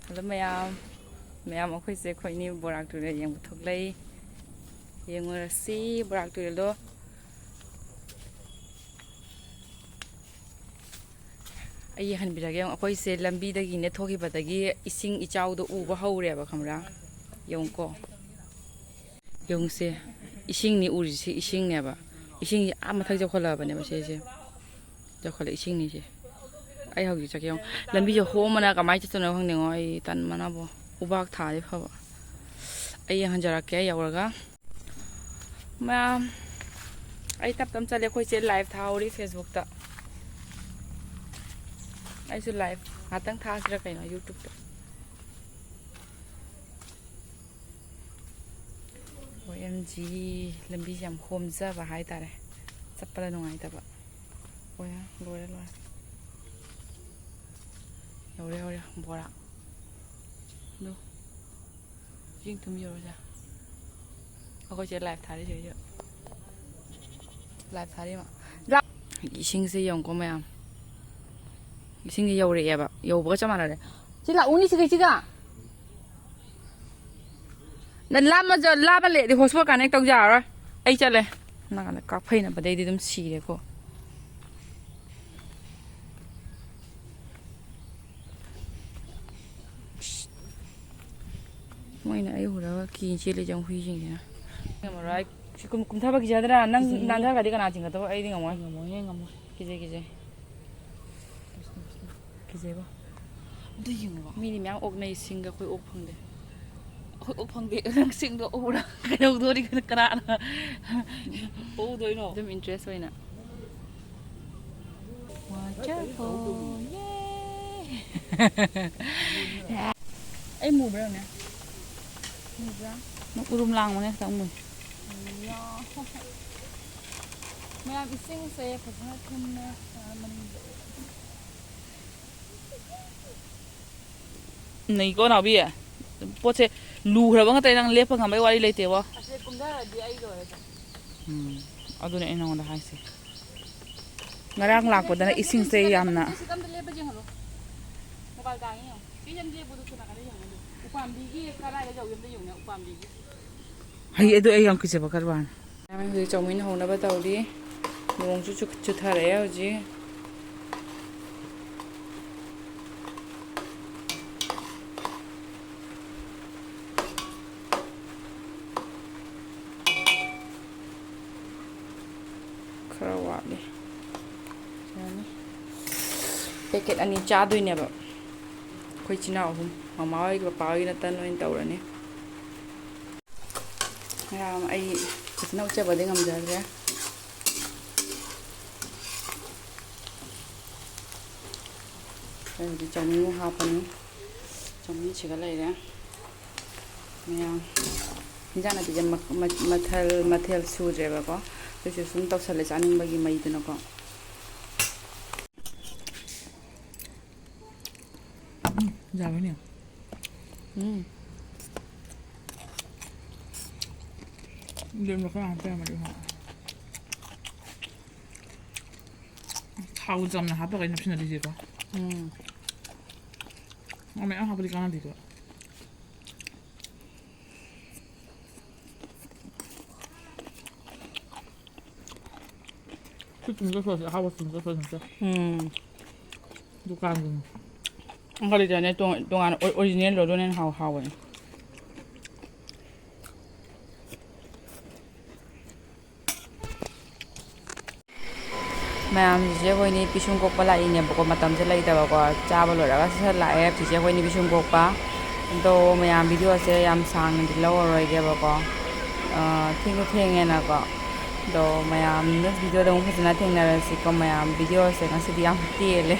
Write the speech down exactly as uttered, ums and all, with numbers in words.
Hello ꯃꯌꯥꯝ, ꯃꯌꯥꯝ ꯑꯩꯈꯣꯏꯁꯦ ꯑꯩꯈꯣꯏꯅꯤ ꯕꯣꯔꯥꯛ ꯇꯨꯔꯦꯜ ꯌꯦꯡꯕ ꯊꯣꯛꯂꯛꯏ꯫ ꯌꯦꯡꯉꯨꯔꯁꯤ ꯕꯣꯔꯥꯛ ꯇꯨꯔꯦꯜꯗꯣ꯫ ꯑꯩ ꯌꯦꯡꯍꯟꯕꯤꯔꯒꯦ꯫ ꯌꯦꯡꯉꯣ, ꯑꯩꯈꯣꯏꯁꯦ ꯂꯝꯕꯤꯗꯒꯤꯅꯦ ꯊꯣꯛꯈꯤꯕꯗꯒꯤ ꯏꯁꯤꯡ ꯏꯆꯥꯎꯗꯣ ꯎꯕ ꯍꯧꯔꯦꯕ, ꯈꯪꯕ꯭ꯔꯥ? ꯌꯦꯡꯉꯨꯀꯣ꯫ ꯌꯦꯡꯉꯨꯁꯦ, ꯏꯁꯤꯡꯅꯤ ꯎꯔꯤꯁꯦ, ꯏꯁꯤꯡꯅꯦꯕ꯫ ꯏꯁꯤꯡꯁꯦ ꯑꯥ ꯃꯊꯛ ꯌꯧꯈꯠꯂꯛꯑꯕꯅꯦꯕ ꯁꯤꯁꯦ꯫ ꯌꯧꯈꯠꯂꯛꯑꯦ ꯏꯁꯤꯡꯅꯤꯁꯦ꯫ ꯑꯩ ꯍꯧꯖꯤꯛ ꯆꯠꯀꯦ ꯌꯦꯡꯉꯣ꯫ ꯂꯝꯕꯤꯁꯦ ꯍꯣꯝꯕꯅ ꯀꯃꯥꯏꯅ ꯆꯠꯇꯣꯏꯅꯣ ꯈꯪꯗꯦꯉꯣ꯫ ꯑꯩ ꯇꯟꯕꯅꯕꯨ꯫ ꯎꯕꯥꯛ ꯊꯥꯔꯗꯤ ꯐꯕ꯫ ꯑꯩ ꯌꯦꯡꯍꯟꯖꯔꯛꯀꯦ ꯌꯧꯔꯒ꯫ ꯃꯌꯥꯝ, ꯑꯩ ꯇꯞ ꯇꯞ ꯆꯠꯂꯦ꯫ ꯑꯩꯈꯣꯏ ꯆꯦ ꯂꯥꯏꯚ ꯊꯥꯍꯧꯔꯤ ꯐꯦꯁꯕꯨꯛꯇ꯫ ꯑꯩꯁꯨ ꯂꯥꯏꯚ ꯉꯥꯛꯇꯪ ꯊꯥꯁꯤꯔꯥ ꯀꯩꯅꯣ ꯌꯨꯇ꯭ꯌꯨꯕꯇ꯫ ꯑꯣ ꯑꯦꯝ ꯖꯤ, ꯂꯝꯕꯤꯁꯦ ꯌꯥꯝ ꯍꯣꯝꯖꯕ ꯍꯥꯏꯇꯥꯔꯦ, ꯆꯠꯄꯗ ꯅꯨꯡꯉꯥꯏꯇꯕ꯫ ꯑꯣ ꯌꯥ, ꯂꯣꯏꯔꯦ, ꯂꯣꯏꯔꯦ꯫ ꯌꯧꯔꯦ, ꯌꯧꯔꯦ, ꯕꯣꯔꯥ꯫ ꯑꯗꯨ, ꯆꯤꯡ ꯊꯨꯝ ꯌꯧꯔꯁꯦ꯫ ꯑꯩꯈꯣꯏ ꯆꯦ ꯂꯥꯏꯚ ꯊꯥꯔꯤ ꯁꯤꯁꯨ꯫ ꯂꯥꯏꯚ ꯊꯥꯔꯤ ꯃꯥ꯫ ꯂꯥ-, ꯏꯁꯤꯡꯁꯦ ꯌꯦꯡꯉꯨꯀꯣ ꯃꯌꯥꯝ꯫ ꯏꯁꯤꯡꯁꯦ ꯌꯧꯔꯛꯑꯦꯕ꯫ ꯌꯧꯕꯒ ꯆꯞ ꯃꯥꯟꯅꯔꯦ꯫ ꯁꯤ ꯂꯥꯛꯎꯅꯤ ꯁꯤꯒ ꯁꯤꯒ꯫ ꯅꯪ ꯂꯥꯞꯅ ꯆ-, ꯂꯥꯞꯅ ꯂꯩꯔꯗꯤ hotspot connect ꯇꯧ ꯌꯥꯔꯔꯣꯏ꯫ ꯑꯩ ꯆꯠꯂꯦ꯫ ꯅꯪ ꯀꯥꯞꯐꯩꯅꯕꯗꯩꯗꯤ ꯑꯗꯨꯝ ꯁꯤꯔꯦꯀꯣ꯫ ꯃꯣꯏꯅ ꯑꯩ ꯎꯔꯒ ꯀꯤ ꯆꯦꯜꯂꯤ ꯍꯨꯏꯁꯤꯡꯁꯤꯅ꯫ ꯉꯝꯃꯔꯣꯏ꯫ ꯁꯤ ꯀꯨꯝ-, ꯀꯨꯝꯊꯕ ꯀꯤꯖꯗ꯭ꯔꯥ? ꯅꯪ ꯀꯤꯖꯩꯌꯦ꯫ ꯅꯥꯟꯊꯔꯒꯗꯤ ꯀꯅꯥ ꯆꯤꯡꯒꯠꯇꯧꯕ? ꯑꯩꯗꯤ ꯉꯝꯃꯣꯏ꯫ ꯉꯝꯃꯣꯏꯌꯦ, ꯉꯝꯃꯣꯏ꯫ ꯀꯤꯖꯩ, ꯀꯤꯖꯩ꯫ ꯀꯤꯖꯩꯕ꯫ ꯑꯗꯨ ꯌꯦꯡꯉꯣꯕ꯫ ꯃꯤꯗꯤ ꯃꯌꯥꯝ ꯑꯣꯛꯅꯩ ꯁꯤꯡꯒ, ꯑꯩꯈꯣꯏ ꯑꯣꯛ ꯐꯪꯗꯦ꯫ ꯑꯩꯈꯣꯏ ꯑꯣꯛ ꯐꯪꯗꯦ꯫ ꯅꯪ ꯁꯤꯡꯗꯣ ꯑꯣꯛꯎꯔꯥ? ꯀꯩꯗꯧꯗꯣꯔꯤ? ꯀꯅꯥꯅ ꯑꯣꯛꯎꯗꯣꯏꯅꯣ? ꯑꯗꯨꯝ interest ꯑꯣꯏꯅ꯫ Waterfall, yeah! ꯑꯩ ꯃꯨꯕ꯭ꯔꯥ ꯌꯦꯡꯉꯨꯅꯦ꯫ ꯃꯨꯕ꯭ꯔꯥ? ꯎꯔꯨꯝ ꯂꯥꯡꯕꯅꯦ ꯈꯤꯇꯪ ꯃꯨꯏ꯫ ꯃꯌꯥꯝ, ꯏꯁꯤꯡꯁꯦ ꯐꯖꯅ ꯊꯨꯝꯃꯦ, ꯑ, ꯃꯅꯤꯡꯗ꯫ ꯅꯩꯀꯣ ꯅꯥꯎꯕꯤ꯫ ꯄꯣꯠꯁꯦ ꯂꯨꯈ꯭ꯔꯕ ꯉꯥꯛꯇꯅꯦ, ꯅꯪ ꯂꯦꯞꯄ ꯉꯝꯕꯩ ꯋꯥꯔꯤ ꯂꯩꯇꯦꯕꯣ꯫ ꯑꯁꯤꯗ ꯀꯨꯝꯊꯔꯗꯤ ꯑꯩ ꯂꯣꯏꯔꯦ꯫ ꯎꯝ, ꯑꯗꯨꯅꯦ ꯑꯩ ꯅꯉꯣꯟꯗ ꯍꯥꯏꯁꯦ꯫ ꯉꯔꯥꯡ ꯂꯥꯛꯄꯗꯅ ꯏꯁꯤꯡꯁꯦ ꯌꯥꯝꯅ ꯁꯤꯗ ꯑꯝꯇ ꯂꯦꯞꯄ ꯌꯦꯡꯍꯜꯂꯣ꯫ ꯃꯄꯥꯟ ꯀꯥꯡꯉꯤ ꯌꯦꯡꯉꯣ꯫ ꯁꯤ ꯌꯥꯝ ꯂꯦꯞꯄꯗꯣ ꯁꯣꯝ ꯅꯥꯀꯟꯗ ꯌꯦꯡꯉꯣ ꯑꯗꯨ꯫ ꯎꯄꯥꯝꯕꯤꯒꯤ ꯀꯗꯥꯏꯗ ꯌꯧꯏ ꯑꯝꯇ ꯌꯦꯡꯉꯨꯅꯦ, ꯎꯄꯥꯝꯕꯤꯒꯤ꯫ ꯍꯩ, ꯑꯗꯨ ꯑꯩ ꯌꯥꯝ ꯀꯤꯖꯕ ꯈꯔ ꯋꯥꯅꯤ꯫ ꯍꯧꯖꯤꯛ ꯆꯧꯃꯤꯟ ꯍꯧꯅꯕ ꯇꯧꯔꯤ꯫ ꯅꯣꯡꯁꯨ ꯆꯨ-, ꯆꯨꯊꯔꯛꯑꯦ ꯍꯧꯖꯤꯛ꯫ ꯈꯔ ꯋꯥꯠꯂꯤ꯫ ꯌꯥꯅꯤ꯫ ꯄꯦꯀꯦꯠ ꯑꯅꯤ ꯆꯥꯗꯣꯏꯅꯦꯕ ꯑꯩꯈꯣꯏ ꯏꯆꯤꯟ ꯏꯅꯥꯎ ꯑꯍꯨꯝ꯫ ꯃꯃꯥ ꯍꯣꯏꯒꯤ, ꯄꯄꯥ ꯍꯣꯏꯒꯤꯅ ꯇꯟ ꯑꯣꯏꯅ ꯇꯧꯔꯅꯤ꯫ ꯃꯌꯥꯝ ꯑꯩ ꯐꯖꯅ ꯎꯠꯆꯕꯗꯤ ꯉꯝꯖꯗ꯭ꯔꯦ꯫ ꯑꯩ ꯍꯧꯖꯤꯛ ꯆꯧꯃꯤꯟ ꯍꯥꯞꯄꯅꯤ꯫ ꯆꯧꯃꯤꯟꯁꯤꯒ ꯂꯩꯔꯦ꯫ ꯃꯌꯥꯝ ꯍꯤꯟꯖꯥꯡ ꯅꯥꯄꯤꯁꯦ ꯃ-, ꯃ-, ꯃꯊꯦꯜ, ꯃꯊꯦꯜ ꯁꯨꯗ꯭ꯔꯦꯕꯀꯣ꯫ ꯑꯗꯨꯁꯨ ꯁꯨꯝ ꯇꯧꯁꯜꯂꯦ ꯆꯥꯅꯤꯡꯕꯒꯤ ꯃꯩꯗꯨꯅꯀꯣ꯫ ꯎꯝ, ꯌꯥꯕꯅꯦ꯫ ꯎꯝ꯫ ꯌꯦꯔꯨꯝꯗꯣ ꯈꯔ ꯍꯥꯞꯆꯔꯝꯃꯗꯤ ꯐꯕ꯫ ꯊꯥꯎ ꯆꯝꯅ ꯍꯥꯞꯄꯒ ꯅꯞꯁꯤꯟꯅꯗꯣꯏꯁꯦꯀꯣ꯫ ꯎꯝ꯫ ꯃꯌꯥꯝ ꯍꯥꯞꯄꯗꯤ ꯀꯥꯟꯅꯗꯦꯀꯣ꯫ ꯁꯤ ꯇꯨꯝꯖ ꯁꯣꯁꯦ ꯑꯍꯥꯎꯕ ꯇꯨꯝꯖ ꯁꯣꯁꯦ꯫ ꯎꯝ꯫ ꯗꯨꯀꯥꯟꯒꯤꯅꯤ꯫ ꯑꯪꯀꯜ ꯂꯩꯇꯅꯦ ꯇꯣꯉꯥꯟ, ꯇꯣꯉꯥꯟꯅ ꯑꯣ-, ꯑꯣꯔꯤꯖꯤꯅꯦꯜꯗꯣ ꯑꯗꯨꯅ ꯍꯦꯟꯅ ꯍꯥꯎ-, ꯍꯥꯎꯕꯅꯦ꯫ ꯃꯌꯥꯝꯁꯦ ꯑꯩꯈꯣꯏꯅꯤ ꯄꯤꯁꯨꯝ ꯀꯣꯛꯄ ꯂꯥꯛꯏꯅꯦꯕꯀꯣ, ꯃꯇꯝꯁꯦ ꯂꯩꯇꯕꯀꯣ, ꯆꯥꯕ ꯂꯣꯏꯔꯒ ꯁꯠ ꯁꯠ ꯂꯥꯛꯑꯦ ꯆꯤꯆꯦ ꯑꯩꯈꯣꯏꯅꯤ ꯄꯤꯁꯨꯝ ꯀꯣꯛꯄ꯫ ꯑꯗꯣ ꯃꯌꯥꯝ ꯚꯤꯗꯤꯑꯣꯁꯦ ꯌꯥꯝ ꯁꯥꯡꯅꯗꯤ ꯂꯧꯔꯔꯣꯏꯒꯦꯕꯀꯣ, ꯑ, ꯊꯦꯡꯁꯨ ꯊꯦꯡꯉꯦꯅꯀꯣ꯫ ꯑꯗꯣ ꯃꯌꯥꯝ next ꯚꯤꯗꯤꯑꯣꯗ ꯑꯃꯨꯛ ꯐꯖꯅ ꯊꯦꯡꯅꯔꯁꯤꯀꯣ ꯃꯌꯥꯝ꯫ ꯚꯤꯗꯤꯑꯣꯁꯦ ꯉꯁꯤꯗꯤ ꯌꯥꯝ ꯇꯦꯜꯂꯦ꯫